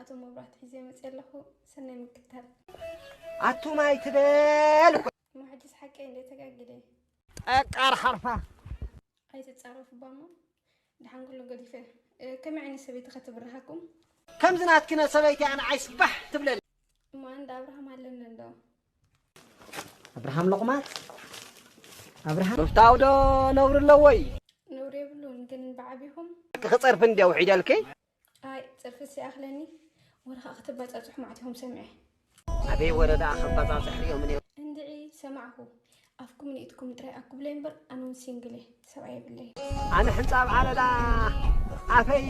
ኣቶ መብራህቱ ሒዘ መፅእ ኣለኹ። ሰናይ ምክታል። ኣቱም ኣይትበል እኮ። እሞ ሕጅስ ሓቀይ እንደ ተጋጊደ። ጠቃር ሓርፋ። ኣይትፃረፉ ባሞ። ደሓን ኩሉ ገዲፈ። እ፣ ከመይ ዓይነት ሰበይቲ ኸትብርሃኩም? ከምዚ ናትኪ ነ ሰበይቲ ኣነ ኣይስባሕ ትብለኒ። እሞ ኣንዳ ኣብርሃም ኣለኒ እንዶ። ኣብርሃም ሎቕማት? ኣብርሃም ምፍታው ዶ ነውሪ ኣለዎ እዩ? ነውሪ የብሉን፣ ግን ብዓቢኹም። ክጸርፊ እንድያ ውሒደልኪ። ኣይ፣ ጸርፊስ ይኣኽለኒ። ወረ ኸኣ ክትባጻጽሑ መዓት ኢኹም ሰሚዐ። ኣበይ ወረ ደኣ ክባጻጽሕ ሪኦም እኔ። እንድዒ ሰማዕኹ። ኣፍኩም ንኢድኩም ጥራይ ኣኩብለይ እምበር፣ ኣነ እውን ሲንግል እየ። ሰብኣይ የብለይ። ኣነ ሕንጻብ ዓለላ ኣፈይ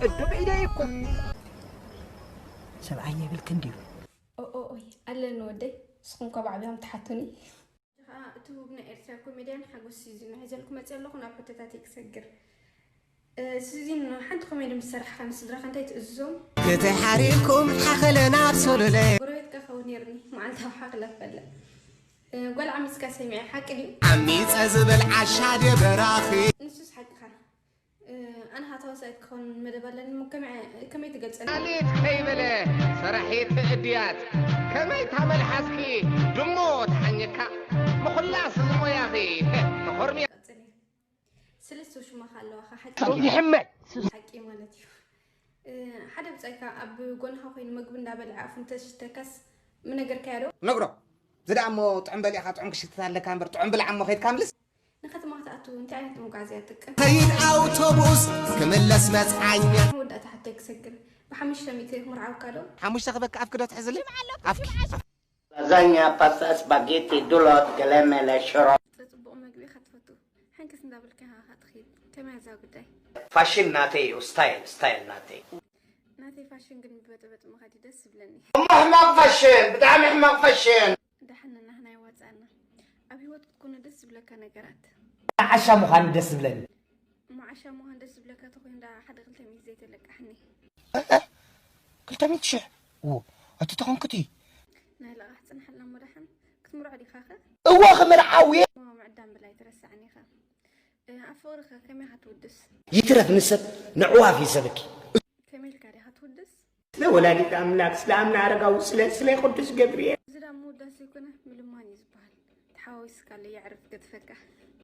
እዱብ ኢደይኩም። ሰብኣይ የብልክን ድዩ? ኦኦኦይ፣ ኣለኒ ወደይ። ንስኹም እኳ ብዓቢኹም ትሓቱኒ። ከኣ እቲ ውብ ናይ ኤርትራ ኮሜድያን ሓጎስ ሲዚኖ ሒዘልኩም መጽእ ኣለኹ፣ ናብ ሕቶታተይ ክሰግር። እ፣ ሲዚኖ፣ ሓንቲ ኮሜዲ ምስ ሰራሕኻ ንስድራኻ እንታይ ትእዝዞም? ክትሓሪርኩም ሓኸለ ናብ ሶሎለ። ጎረቤትካ ክኸውን ነይርኒ፣ መዓልታዊ ሓኽለ ክበልዕ። እ፣ ጓል ዓሚጽካ ሰሚዐ፣ ሓቂ ድዩ? ዓሚጸ ዝብል ዓሻ ድየ በራኺ? ንሱስ ሓቅኻ። እ፣ ኣነ ኸኣ ተዋሳኢት ክኸውን መደብ ኣለኒ እሞ ከመይ፣ ከመይ ትገልጸኒ? ኣሊት ከይበለ ሰራሒት እድያት ከመይ ታመልሓስኪ ድሞ ተሓኘካ ምኹላስ ዝሞያኺ ተኾርምያ። ቀጽሊ። ሰለስተ ሽማኻ ኣለዋኻ ሓቂ። ይሕመል። ሓቂ ማለት እዩ። እ፣ ሓደ ብጻይካ ኣብ ጎንኻ ኮይኑ መግቢ እንዳበልዐ ኣፉ እንተሽተካስ ምነገርካዮ ዶ? ነግሮ። እዚ ደኣ እሞ ጥዑም በሊዕኻ ጥዑም ክሽትት ኣለካ እምበር ጥዑም ብላዕ እሞ ከይድካ ምልስ። ንከተማ ክትኣቱ እንታይ ዓይነት መጓዓዝያ ትጥቀም? ከይድ ኣውቶቡስ ክምለስ መጽዓኛ። መወዳእታ ሕቶይ ክሰግር። ብሓሙሽተ ሚእቲ ክምርዓውካ ዶ? ሓሙሽተ ክበካ ኣፍኪ ዶ ትሕዝሊ? ኣፍኪ። ላዛኛ፣ ፓስታ፣ ስፓጌቲ፣ ዱሎት፣ ገለመለ፣ ሽሮ። ጽቡቕ መግቢ ኢኻ ትፈቱ። ሕንክስ እንዳበልካ ኢኻ ትኸይድ። ከመይ እዛ ጉዳይ? ፋሽን ናተይ እዩ፣ ስታይል፣ ስታይል ናተይ። ናተይ ፋሽን ግን ብበጠበጥ ምኻድ እዩ ደስ ዝብለኒ። እሞ ሕማቕ ፋሽን፣ ብጣዕሚ ሕማቕ ፋሽን። ደሓን ንናህና ይዋፅኣና። ኣብ ህይወት ክትኮኑ ደስ ዝብለካ ነገራት። ዓሻ ምዃን ደስ ዝብለኒ። እሞ ዓሻ ምዃን ደስ ዝብለካ ተኾይኑ ደኣ ሓደ ክልተ ሚእቲ ዘይተለቃሕኒ። እ፣ እ፣ ክልተ ሚእቲ ሽሕ? ው፣ እቲ ተኾንኩቲ። ናይ ለቓሕ ጽንሓልና እሞ ደሓን ክትምርዖ ዲኻኸ? እወ፣ ክምርዓው እየ። እሞ ምዕዳም ብላይ ትረስዓኒ ኢኻ። እ፣ ኣብ ፍቕርኸ ከመይ ኢኻ ትውድስ? ይትረፍ ንሰብ፣ ንዕዋፍ እዩ ሰብኪ። ከመይ ኢልካ ዲኻ ትውድስ? ስለ ወላዲት ኣምላክ፣ ስለ ኣምና ኣረጋዊ፣ ስለ፣ ስለ ቅዱስ ገብርኤል። እዚ ዳ ምውዳስ ዘይኮነ ምልማን እዩ ዝበሃል። ተሓዋዊስካለ የዕርፍ ገድፈካ።